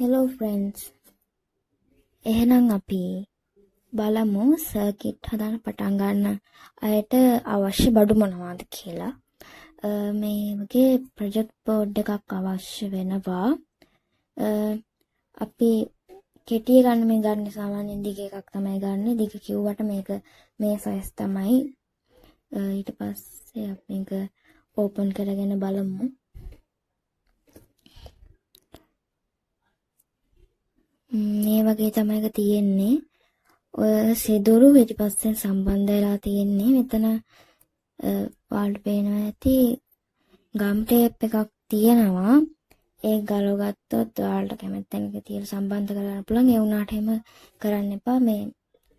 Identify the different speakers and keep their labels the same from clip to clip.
Speaker 1: Hello friends. එහෙනම් අපි බලමු සර්කිට් හදන්න පටන් ගන්න අයට අවශ්‍ය බඩු මොනවාද කියලා. මේ වගේ ප්‍රොජෙක්ට් බෝඩ් එකක් අවශ්‍ය වෙනවා. අපි කෙටිය ගන්න මේ ගන්න සාමාන්‍යයෙන් දිග එකක් තමයි ගන්න. දිග කිව්වට මේක මේ සයිස් තමයි. ඊට පස්සේ අපි මේක ඕපන් කරගෙන බලමු. මේ වගේ තමයි එක තියෙන්නේ. ඔය සිදුරු පිටිපස්සෙන් සම්බන්ධ වෙලා තියෙන්නේ. මෙතන ඔයාලට පේනවා ඇති ගම් ටේප් එකක් තියෙනවා. ඒක ගලව ගත්තොත් ඔයාලට කැමති තැනක තියලා සම්බන්ධ කරගන්න පුළුවන්. ඒ වුණාට එහෙම කරන්න එපා. මේ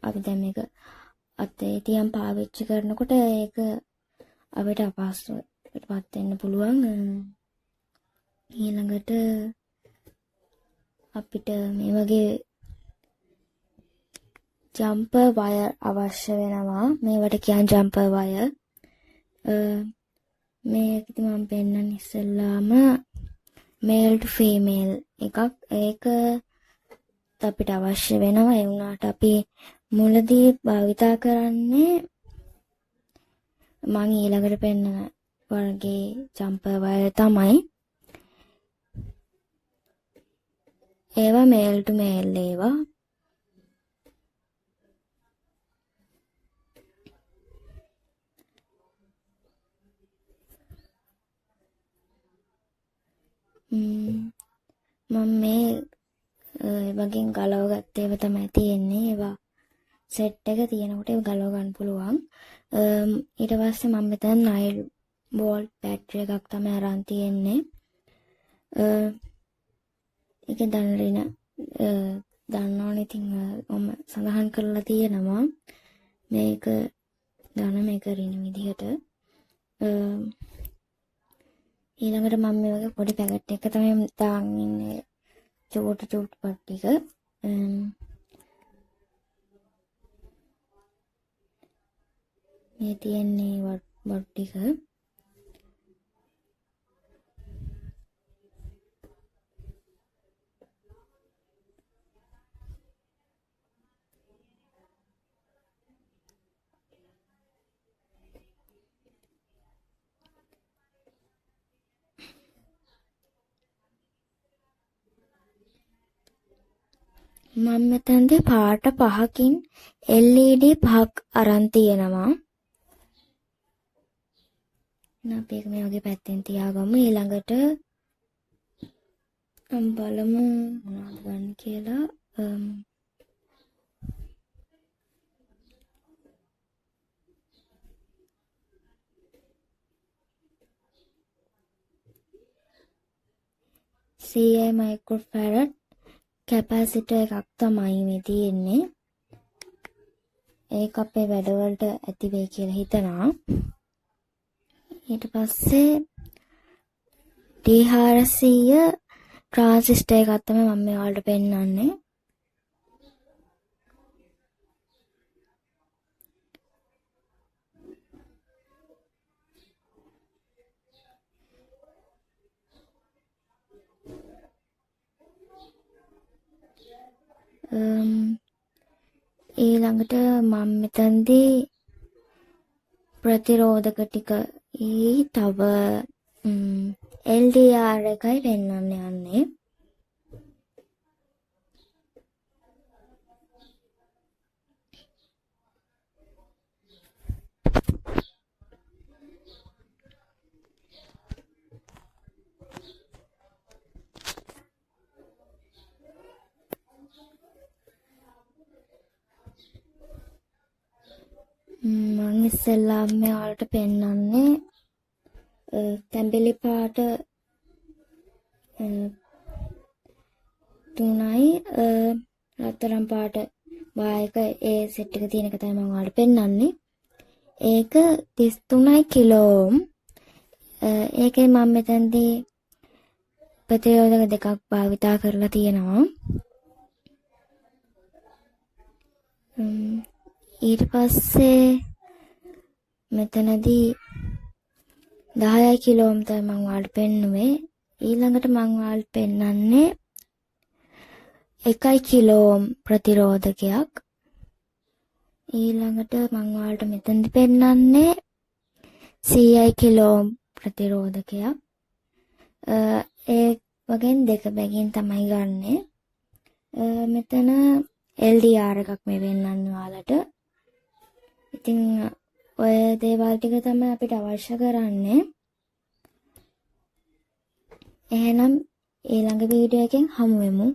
Speaker 1: අපි දැන් මේක අතේ තියන් පාවිච්චි කරනකොට ඒක අපිට අපහසුවටපත් වෙන්න පුළුවන්. ඊළඟට අපිට මේ වගේ ජම්පර් වයර් අවශ්‍ය වෙනවා. මේවට කියන්නේ ජම්පර් වයර්. මේක ඉතින් මම පෙන්නන්න ඉස්සෙල්ලාම මේල් ටු ෆීමේල් එකක්. ඒක අපිට අවශ්‍ය වෙනවා. ඒ වුණාට අපි මුලදී භාවිතා කරන්නේ මං ඊළඟට පෙන්නන වර්ගයේ ජම්පර් වයර් තමයි. ඒවා මේල් ටු මේල් ඒවා. මම මේ වගේ ගලව ගත්ත ඒවා තමයි තියෙන්නේ. ඒවා සෙට් එක තියෙනකොට ඒවා ගලව ගන්න පුළුවන්. ඊට පස්සේ මම මෙතන 9 වෝල්ට් බැටරි එකක් තමයි අරන් තියෙන්නේ. ඒක ධන ඍණ දන්නවනේ ඉතින් මම සඳහන් කරලා තියෙනවා. මේක ධන මේක ඍණ විදිහට. ඊළඟට මම මේ වගේ පොඩි පැකට් එක තමයි දාන් ඉන්නේ. චූටි චූටි පට් ටික. මේ තියෙන්නේ බඩු ටික. මම මෙතනදී පාට පහකින් LED පහක් අරන් තියෙනවා. එහෙනම් අපි ඒක මේ වගේ පැත්තෙන් තියාගමු. ඊළඟට අපි බලමු මොනවද ගන්න කියලා. CI microfarad capacitor එකක් තමයි මේ තියෙන්නේ. ඒක අපේ වැඩවලට ඇති වෙයි කියලා හිතනවා. ඊට පස්සේ D400 transistor එකක් තමයි මම මේ ඔයාලට පෙන්නන්නේ. ඊළඟට මම මෙතනදී ප්‍රතිරෝධක ටික තව LDR එකයි පෙන්වන්න යන්නේ. මං ඉස්සෙල්ලාම මේ ඔයාලට පෙන්වන්නේ තැඹිලි පාට තුනයි රත්තරන් පාට වායක ඒ සෙට් එක තියෙන එක තමයි මං ඔයාලට පෙන්වන්නේ. ඒක 33 කිලෝ ඕම්. ඒකේ මම මෙතනදී ප්‍රතිරෝධක දෙකක් භාවිතා කරලා තියෙනවා. ඊට පස්සේ මෙතනදී 10 කිලෝ ඕම් තමයි මං ඔයාලට පෙන්නුවේ. ඊළඟට මං ඔයාලට පෙන්වන්නේ 1 කිලෝ ඕම් ප්‍රතිරෝධකයක්. ඊළඟට මං ඔයාලට මෙතනදි පෙන්නන්නේ 100යි කිලෝ ඕම් ප්‍රතිරෝධකයක්. ඒ වගේ දෙක බැගින් තමයි ගන්නෙ. මෙතන LDR එකක් මේ පෙන්නන්නේ ඔයාලට. ඉතින් ඔය දේවල් ටික තමයි අපිට අවශ්‍ය කරන්නේ. එහෙනම් ඊළඟ වීඩියෝ එකෙන් හමු වෙමු.